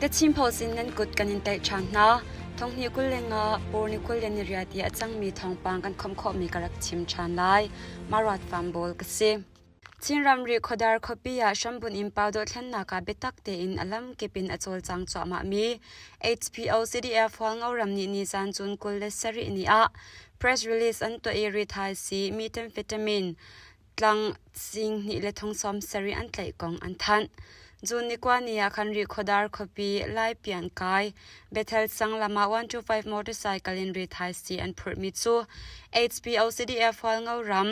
The Chin Post in nan kut kan in tlaih ṭhan hna. Thonghni 25 Purni 28 i a cangmi thawngpang kan khawmh khawhmi ka rak chim ṭhan lai. Maruat Fambawl ka si. Chin ramri khuadar khuapi ah hrambunh in pau dohthlennak ah biatak tein a lamkip in a cawlcang cuahmahmi HPO CDF Hualngo ram nih nizan June 27 ni ah press release an tuah i rithaisii methamphetamine tlang sing hnih le thong sawm sarih an tlaih kong an thanh. June ni kua ni ah khan Rihkhawdar khuapi Laipian kai Bethel sang lam ah 125 motorcycle in rithaisii an phurhmi cu HPO CDF Hualngo ram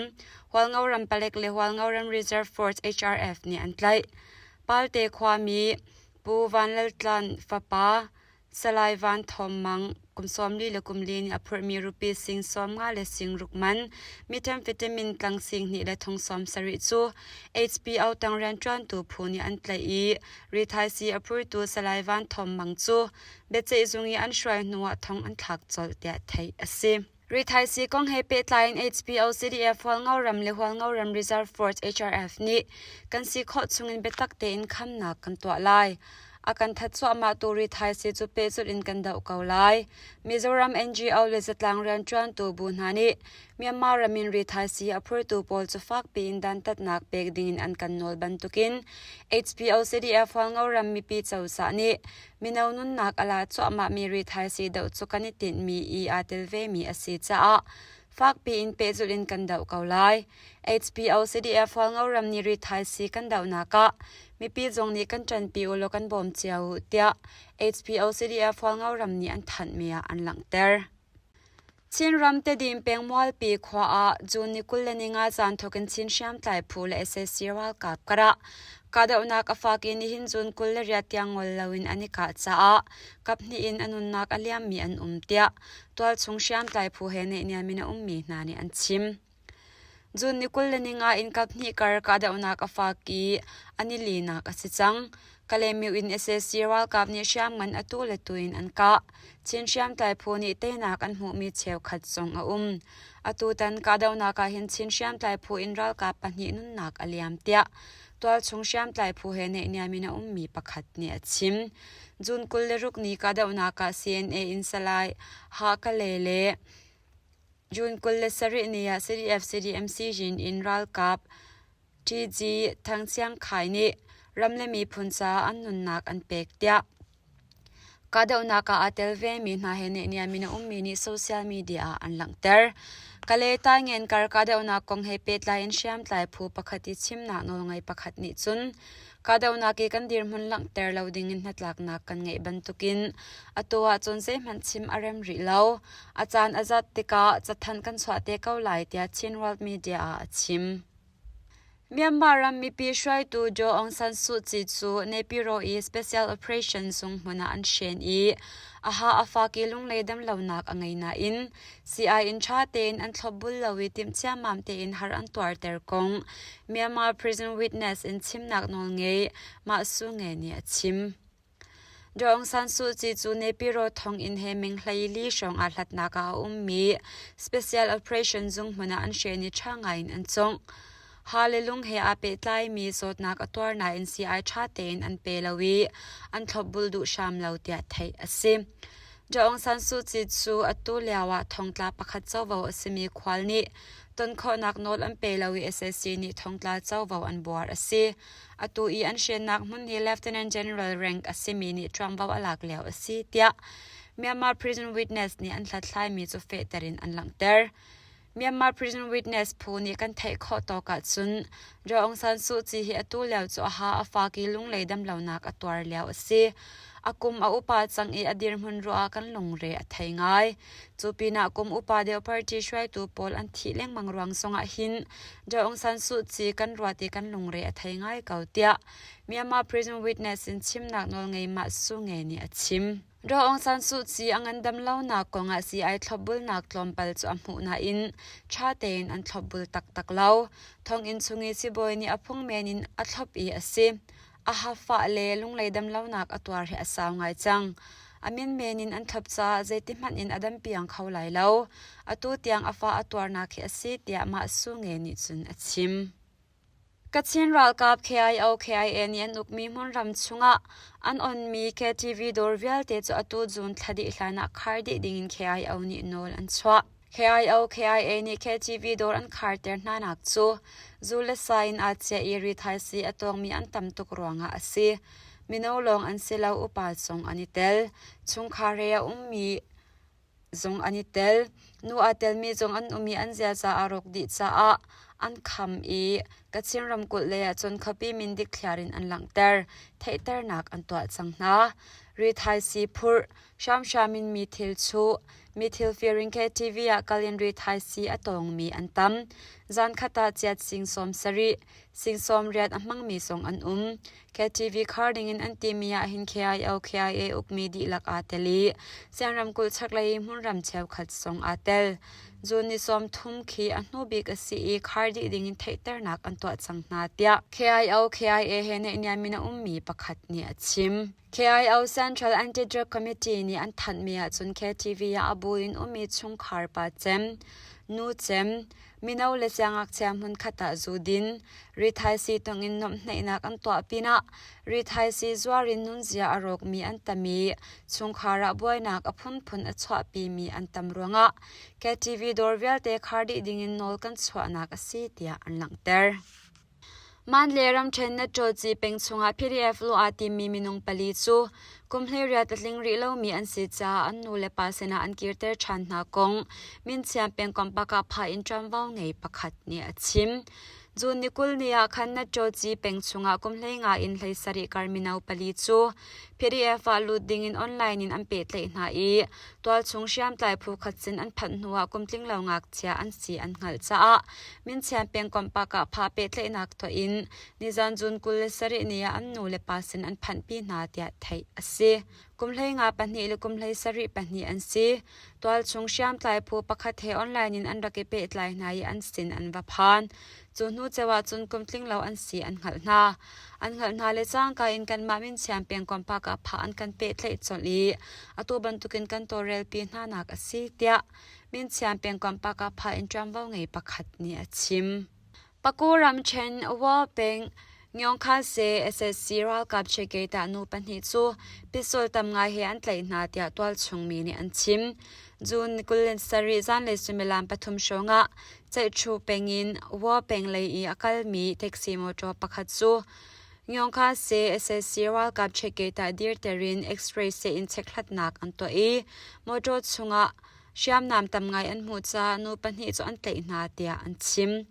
Hualngo ram palek le Hualngo ram Reserve Force HRF nih an tlaih. Palte khuami Pu Van Lal Tlan fapa Salai Van Thawm Mang kum 40 le kum li nih a phurhmi rupi sing 50 le sing ruk man methamphetamine tlang sing hnih le thong sawm sarih cu HPO tang rianṭuantu phu nih an tlaih i rithaisii a phurtu Salai Van Thawm Mang cu biaceihzung i an hruai hnuah thong an thlak colh tiah theih a si. Rithaisii kong he pehtlai in HPO CDF Hualngo ram le Hualngo ram Reserve Force HRF nih kan si khawh chungin biatak tein khamnak kan tuah lai. A kan that cuahmahtu rithaisii cu pehzulh in kan doh ko lai. Mizoram NGO le zatlang rianṭuantu bu hna nih Myanmar ram in rithaisii a phurtu pawl cu fakpi in dantatnak pek dingin an kan nawl bantukin HPO CDF Hualngo ram mipi cozah nih Mino nunnak a la cuahmahmi rithaisii doh cu kan i tinhmi i aa tel vemi a si caah fakpi in pehzulh in kan doh ko lai. HPO CDF Hualngo ram nih rithaisii kan dohnak ah mipi zong nih kan ṭanpi ulaw kan bawm cio u tiah HPO CDF Hualngo ram nih an thanhmi ah an langhter. Chinram Tedim peng Mualpi khua ah June ni 25 zan thawk in Chin hriamtlai phu le sac ralkap karah kahdohnak a fak i nihin June 28 tiang ngol loin an i kah caah kaphnih in a nunnak a liammi an um tiah tualchung hriamtlai phu he naihniam in a ummi hna nih an chim. June ni 25 in kaphnih kar kahdohnak a fak i an i linak a si cang. Kalaymyo in sac ralkap nih hriamngan atu le tu in an kah. Chin hriamtlai phu nih teinak an hmuhmi cheukhat zong a um. Atutan kahdohnak ah hin Chin hriamtlai phu in ralkap pahnih nunnak a liam tiah tualchung hriamtlai phu he naihniam in a ummi pakhat nih a chim. June 26 ni kahdohnak ah CNA in Salai Hakale le June 27 ni ah CDF-CDMC Jin in ralkap TG Thang Chiang Khai nih ram le miphun caah an nunnak an pek tiah kahdohnak ah aa tel vemi hna he naihniam in a ummi nih social media ah an langhter. Kalay Taingen kar kahdohnak kong he pehtlai in hriamtlai phu pakhat i chimnak nawlngei pakhat nih cun Kahdohnak i kan dirhmun langhter lo dingin hnatlaknak kan ngeih bantukin atu ahcun zeihmanh chim a rem rih lo. A caan a zat tikah cathanh kan chuah te ko lai tiah Chin World Media ah a chim. Myanmar ram mipi hruaitu Daw Aung San Suu Kyi cu Naypyidaw i Special Operation zung hmun ah an hren i a ha a fak i lunglei damlonak a ngei nain Sii-inn ṭha tein an thlopbul lo i timh ciammam tein har an tuarter kong Myanmar Prison Witness in chimnak nawlngei Mah Su Nge nih a chim. Daw Aung San Suu Kyi cu Naypyidaw thonginn he meng 14 hrawng aa hlatnak ah a ummi Special Operation zung hmun ah an hren i ṭha ngaiin an cawngh. Ha le lung he aa pehtlaimi zawtnak a tuar nain sii-ai ṭha tein an pe lo i an thlopbul duh hram lo tiah theih a si. Daw Aung San Suu Kyi cu atu lioah thongtla pakhat covo a simi khual nih ton khawhnak nawl an pe lo i sac nih thongtla covo an buar a si. Atu i an hrennak hmun hi Lieutenant General rank a simi nih ṭuanvo a lak lio a si tiah Myanmar Prison Witness nih an hlathlaimi cu fehter in an langhter. Myanmar Prison Witness phu nih kan theih khawh tawk ahcun Daw Aung San Suu Kyi hi atu lio cu a ha a fak i lunglei damlonak a tuar lio a si. A kum a upa cang i a dirhmun ruah ah kan lungre a thei ngai. Cu pinah kum upa deuh party hruaitu pawl an thih lengmang ruang zongah hin Daw Aung San Suu Kyi kan ruat i kan lungre a thei ngai ko tiah Myanmar Prison Witness in chimnak nawlngei Mah Su Nge nih a chim. Daw Aung San Suu Kyi a ngandam lonak kongah sii-ai thlopbulnak tlawmpal cu a hmuh nain ṭha tein an thlopbul taktak lo. Thonginn chung i sibawi nih a phungmen in a thlop i a si. A hafah le lunglei damlonak a tuar hi a sau ngai cang. A minmen in an thlop caah zeitihmanh in a dam piang kho lai lo. Atu tiang a fah a tuarnak hi a si tiah mah Su Nge nih cun a chim. Kachin ralkap KIO KIA nih an ukmi hmunram chungah an onmi KTV dawr vialte cu atu June thla dih hlan ah khar dih dingin KIO nih nawl an chuah. KIO KIA nih KTV dawr an kharter hnanak cu zu le sa in aa ciah i rithaisii a tawngmi an tam tuk ruangah a si. Mino lawng an si lo, upa zong an i tel. Chungkhar he a ummi zong an i tel. Nu aa telmi zong an um i an ziaza aa rawk dih caah an kham i Kachin ramkulh lei ah cun khuapi min dikthliar in an langhter. Theihternak an tuah cang hna. Rithaisii phurh, hramhram in mi thil chuh, mi thil fir in KTV ah kal in rithaisii a tawngmi an tam. Zankhat ah chiat sing 70, sing 80 a hmangmi zong an um. KTV khar dingin an timi ah hin KIO KIA ukmi dihlak aa tel i Sian ramkulh chaklei hmunram cheukhat zong aa tel. June ni 30 khi a hnu bik a si i khar dih dingin theihternak an tuah cang hna tiah KIO KIA he naihniam in a ummi pakhat nih a chim. KIO Central Anti-Drug Committee nih an thanhmi ahcun KTV ah a bu in ummi chungkhar pa cem, nu cem, mino le siangngakchia hmunkhat ah zu din, rithaisii tongin nuamhhneihnak an tuah pinah rithaisii zuar in nunzia a rawkmi an tam i chungkhar ah buainak a phunphun a chuahpimi an tam ruangah KTV dawr vialte khar dih dingin nawl kan chuahnak a si tiah an langhter. Mandalay ramṭhen Natṭawci peng chungah PDF luh aa timmi minung pali cu kum 18 a tling rih lomi an si caah an nulepa sinah an kirter ṭhan hna kong Minchiam pengkomh Pakapha in ṭuanvo ngei pakhat nih a chim. June ni 20 ni ah khan Natṭawci peng chungah kum 15 in 17 kar mino pali cu PDF ah lut dingin online in an pehtlaih hna i tualchung hriamtlai phu khat sin an phanh hnuah kum tlinglo ngakchia an si an hngalh caah Minchian pengkomh Pakahpha pehtlaihnak tuah in nizan June 27 ni ah an nu le pa sin an phanhpi hna tiah theih a si. Kum 15 pahnih le kum 17 pahnih an si. Tualchung hriamtlai phu pakhat he online in an rak i pehtlai hna i an sin an va phan. Cu hnu ceu ahcun kum tlinglo an si an hngalh hna. An hngalh hna le cangka in kanmah Minchian pengkomh Pakahpha an kan pehtlaih colh i atu bantukin kan tawlrelpi hna nak a si tiah Minchian pengkomh Pakahpha in ṭuanvo ngei pakhat nih a chim. Paku ramṭhen Wa peng Ngyongkhase SSC ralkap check-gate ah nu pahnih cu pistol tam ngai he an tlaih hna tiah tualchung mi nih an chim. June 27 zanlei suimilam pathum hrawng ah Ceihṭhu peng in Wa peng lei i a kalmi taxi motor pakhat cu Ngyongkhase SSC ralkap check-gate ah dirter in X-ray seh in chekhlatnak an tuah i motor chungah hriamnam tam ngai an hmuh caah nu pahnih cu an tlaih hna tiah an chim.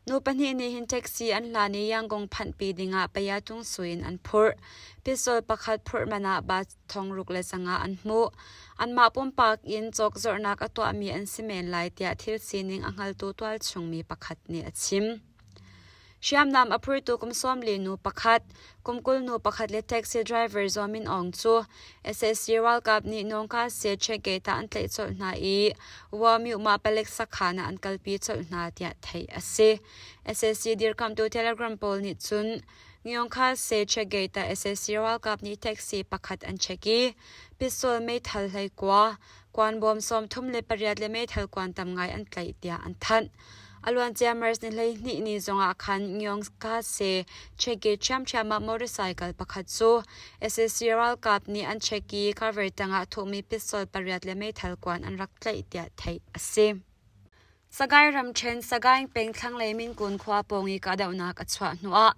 Nu pahnih nih hin taxi an hlan i Yangon phanhpi dingah Payatung sui in an phurh. Pistol pakhat phurh man ah ba thong ruk le zanga an hmuh. Anmah pumpak in cawkzorhnak a tuahmi an si men lai tiah thil sining a hngaltu tualchungmi pakhat nih a chim. Hriamnam a phurtu kum 40 nu pakhat, kum 20 nu pakhat le taxi driver Zaw Min Aung cu SAC ralkap nih Nawngka Se check-gate ah an tlaih colh hna i Wamyuhma palek sakhan ah an kalpi colh hna tiah theih a si. SAC dirkamhtu Telegram pawl nih cun Ngyongkha Se check-gate ah SAC ralkap nih taxi pakhat an check i pistol meithal hleikua, kuanbawm 38 le meithal kuan tam ngai an tlaih tiah an thanh. A luancia March ni 12 ni zongah khan Ngyongkase check-gate ṭhiamṭhiam ah motorcycle pakhat cu sac ralkap nih an check i cover tangah thuhmi pistol pariat le meithal kuan an rak tlaih tiah theih a si. Sagaing ramṭhen Sagaing peng thlanglei Minkun khua pawng i kahdohnak a chuah hnuah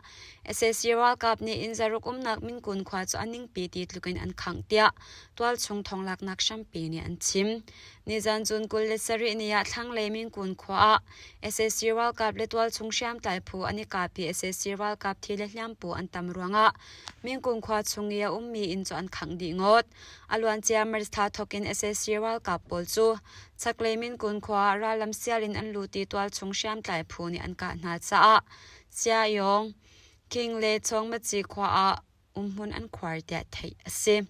sac ralkap nih inn zaruk umnak Minkun khua cu a ningpi ti tlukin an khangh tiah tualchung thonglaknak hrampi nih an chim. Nizan June 27 ni ah thlanglei Minkun khua ah sac ralkap le tualchung hriamtlai phu an i kap i sac ralkap thi le hliampu an tam ruangah Minkun khua chung i a ummi inn cu an khangh dih ngawt. A luancia March thla thawk in sac ralkap pawl cu chaklei Minkun khua ah rallam sial in an lut i tualchung hriamtlai phu nih an kah hna caah Siayawng, King le Chawngmaci khua ah umhmun an khuar tiah theih a si.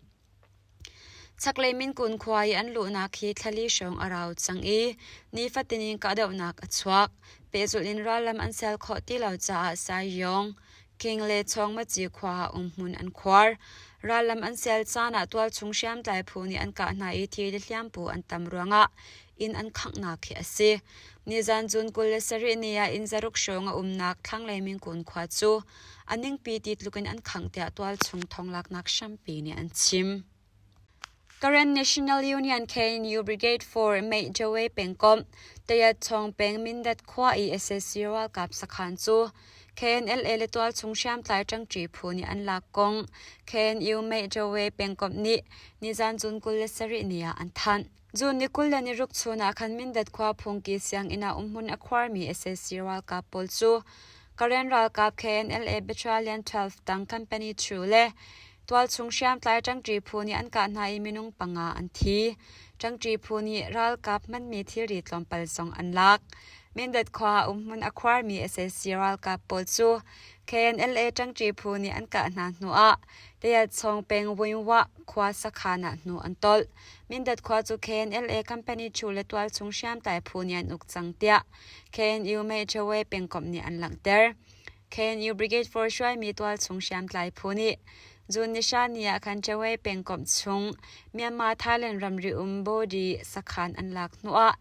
Chaklei Minkun khua i an luhnak hi thlali hrawng a rau cang i nifatin in kahdohnak a chuak. Pehzulh in rallam an sel khawh ti lo caah Saiyawng, King le Chawngmaci khua ah umhmun an khuar. Rallam an sel caan ah tualchung hriamtlai phu nih an kah hna i thi le hliampu an tam ruangah. Inn an khanghnak hi a si. Nizan June 27 ni ah inn zaruk hrawng a umnak thlanglei Mingun khua cu a ningpi ti tluk in an khangh tiah tualchung thawnglaknak hrampi nih an chim. Karen National Union KNU Brigade 4 Mei Joe pengkomh Tayatchawng peng Mindat khua i sac ralkap sakhan cu KNLA le tualchung hriamtlai ṭangṭi phu nih an lak kong KNU Mei Joe pengkomh nih nizan June 27 ni ah an thanh. June ni 26 chun ah khan Mindat khua phungki sianginn ah umhmun a khuarmi sac ralkap pawl cu Karen ralkap KNLA Battalion 12 tang Company 2 le Tualchung hriamtlai ṭangṭi phu nih an kah hna i minung panga an thi. Ṭangṭi phu nih ralkap hmanmi thilri tlawmpal zong an lak. Mindat khua ah umhmun a khuarmi sac ralkap pawl cu KNLA ṭangṭi phu nih an kah hna hnuah Tayatchawng peng Wingwah khua sakhan ah hnu an tolh. Mindat khua cu KNLA company chu le tualchung hriamtlai phu nih an uk cang tiah KNU Meichowe pengkomh nih an langhter. KNU Brigade 4 hruaimi tualchung hriamtlai phu nih June ni hra ni ah khan Chawei pengkomh chung Myanmar Thailand ramri um Bodi sakhan an lak hnuah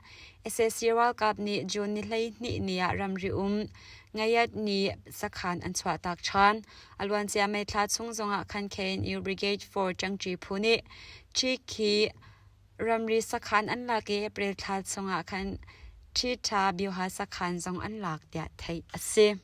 sac ralkap nih June ni 12 ni ah ramri um Ngayat ni sakhan an chuahtak ṭhan. A luancia May thla chung zongah khan KNU Brigade 4 ṭangṭi phu nih Ṭhikhi ramri sakhan an lak i April thla chungah khan Ṭhitha Byuha sakhan zong an lak tiah theih a si.